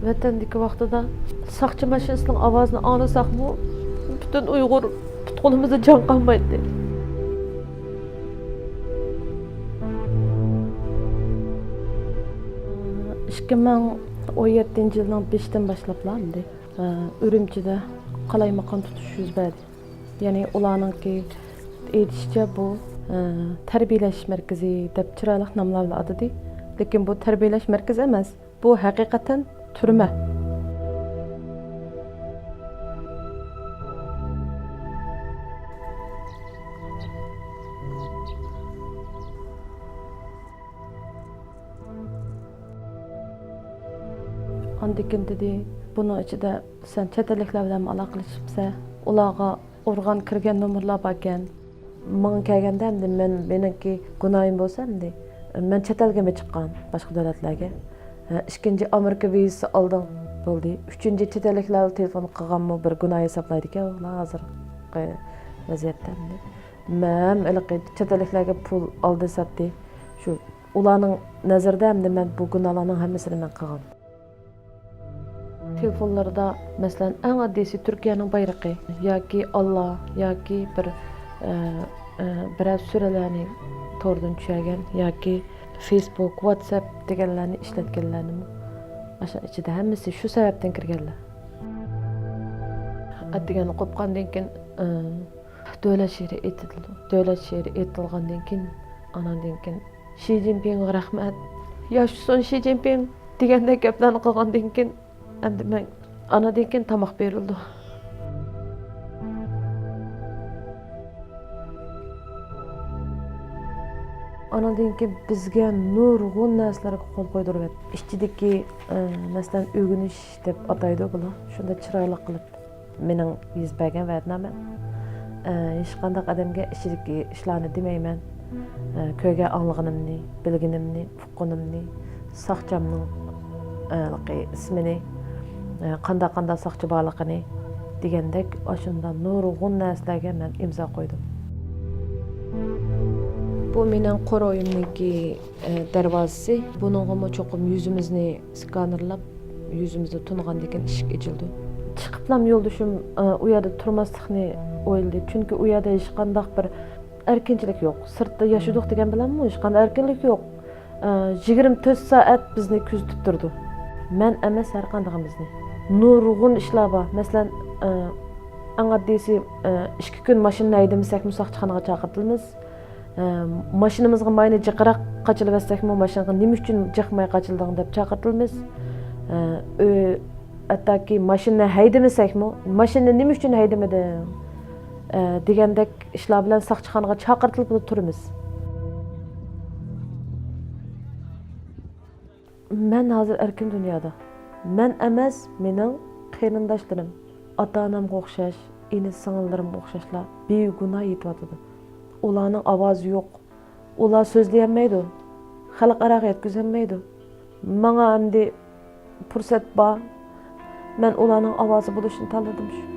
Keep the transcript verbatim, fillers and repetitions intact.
ۋەتەندىكى ۋاقتىدا ساقچى ماشىنىسىنىڭ ئاۋازىنى ئاڭلىساقمۇ، پۈتۈن ئۇيغۇر پۇت-قولىمىزدا جان قالمايتتى. ئىككى مىڭ ئون يەتتىنچى يىلنىڭ بېشىدىن باشلاپلا ئەمدى، ئە، ئۈرۈمچىدە قالايمىقان تۇتۇش يۈز بەردى. يەنى ئۇلارنىڭكى ئېيتىشىچە، بۇ، ئە، تەربىيەلەش مەركىزى دەپ چىرايلىق ناملار بىلەن ئاتىدى. لېكىن بۇ تەربىيەلەش مەركىزى ئەمەس. بۇ ھەقىقەتەن تۈرمە. ئاندىكىن دېدى، بۇنىڭ ئىچىدە سەن چەت ئەللىكلەر بىلەن ئالاقىلىشىپسەن، ئۇلارغا ئۇرغان كىرگەن نومۇرلار باركەن. ماڭا كەلگەندە ئەمدى مەن، مېنىڭكى گۇناھىم بولسا ئەمدى، مەن چەت ئەلگىمۇ چىققان، باشقا دۆلەتلەرگە. ھە، ئىككىنچى ئامېرىكا ۋىزىسى ئالدىڭ، بولدى. ئۈچىنچى چەت ئەللىكلەر تېلېفون قىلغانمۇ بىر گۇناھ ھېسابلايدىكەن ئۇلار ھازىرقى ۋەزىيەتتە ئەمدى. مەن ھېلىقى چەت ئەللىكلەرگە پۇل ئالدى ساتتى. شۇ ئۇلارنىڭ نەزىرىدە ئەمدى مەن بۇ گۇناھلارنىڭ ھەممىسىنى مەن قىلغان. تېلېفونلىرىدا، مەسىلەن، ئەڭ ئاددىيسى تۈركىيەنىڭ بايرىقى ياكى ئاللا ياكى بىر، ئە، ئە، بىرەر سۈرىلەرنى توردىن چۈشۈرگەن ياكى فېيسبۇك، ۋاتسەپ دېگەنلەرنى ئىشلەتكەنلەرنىمۇ ئاشۇ ئىچىدە ھەممىسى شۇ سەۋەبتىن كىرگەنلەر. ئەتىگەن قوپقاندىن كېيىن، ئە، دۆلەت شېئىرى ئېيتىلىدۇ. دۆلەت شېئىرى ئېيتىلغاندىن كېيىن، ئاناندىن كېيىن شى جىنپىڭغا رەھمەت، ياشىسۇن شى جىنپىڭ دېگەندەك گەپلەرنى قىلغاندىن كېيىن، ئەمدى مەن، ئاناندىن كېيىن تاماق بېرىلىدۇ. ئاناندىن كېيىن بىزگە نۇرغۇن نەرسىلەرگە قول قويدۇرۇۋەتتى. ئىچىدىكى، ئە، مەسىلەن، ئۆگىنىش دەپ ئاتايدۇ بۇلار. شۇنداق چىرايلىق قىلىپ. مېنىڭ يېزىپ بەرگەن ۋەدىنامەم. ئە، ھېچقانداق ئادەمگە ئىچىدىكى ئىشلارنى دېمەيمەن. ئە، كۆرگەن ئاڭلىغىنىمنى، بىلگىنىمنى، ئۇققىنىمنى، ساقچامنىڭ، ئە، ئىسمىنى، ئە، قانداق، قانداق ساقچى بارلىقىنى دېگەندەك، ئاشۇنداق نۇرغۇن نەرسىلەرگە مەن ئىمزا قويدۇم. بۇ مېنىڭ قورۇ ئۆيۈمنىڭكى ئە، دەرۋازىسى. بۇنىڭغىمۇ چوقۇم يۈزىمىزنى سكانېرلاپ، يۈزىمىزنى تونۇغاندىن كېيىن ئىشىك ئېچىلىدۇ. چىقىپلام يولدىشىم، ئە، ئۇ يەردە تۇرماسلىقنى ئويلىدى. چۈنكى ئۇ يەردە ھېچقانداق بىر ئەركىنچىلىك يوق. سىرتتا ياشىدۇق دېگەن بىلەنمۇ ھېچقانداق ئەركىنلىك يوق. ئە، يىگىرمە تۆت سائەت بىزنى كۆزىتىپ تۇرىدۇ. مەن ئەمەس، ھەر قاندىقىمىزنى. نۇرغۇن ئىشلار بار. مەسىلەن، ئە، ئەڭ ئاددىيسى، ئە، ئىككى كۈن ماشىنىنى ھەيدىمىسەكمۇ ساقچىخانىغا چاقىرتىلىمىز. ئە، ماشىنىمىزغا ماينى جىقراق قاچىلىۋەتسەكمۇ، ماشىنىغا نېمە ئۈچۈن جىق ماي قاچىلىدىڭ دەپ چاقىرتىلىمىز. ئە، ئۆ-، ھەتتاكى ماشىنىنى ھەيدىمىسەكمۇ، ماشىنىنى نېمە ئۈچۈن ھەيدىمىدىڭ؟ ئە، دېگەندەك ئىشلار بىلەن ساقچىخانىغا چاقىرتىلىپلا تۇرىمىز. مەن ھازىر ئەركىن دۇنيادا. مەن ئەمەس، مېنىڭ قېرىنداشلىرىم، ئاتا-ئانامغا ئوخشاش، ئىنى-سىڭىللىرىمغا ئوخشاشلا بىگۇناھ يېتىۋاتىدۇ. ئۇلارنىڭ ئاۋازى يوق. ئۇلار سۆزلىيەلمەيدۇ. خەلقئاراغا يەتكۈزەلمەيدۇ. ماڭا ئەمدى پۇرسەت بار. مەن ئۇلارنىڭ ئاۋازى بولۇشنى تاللىدىم شۇ.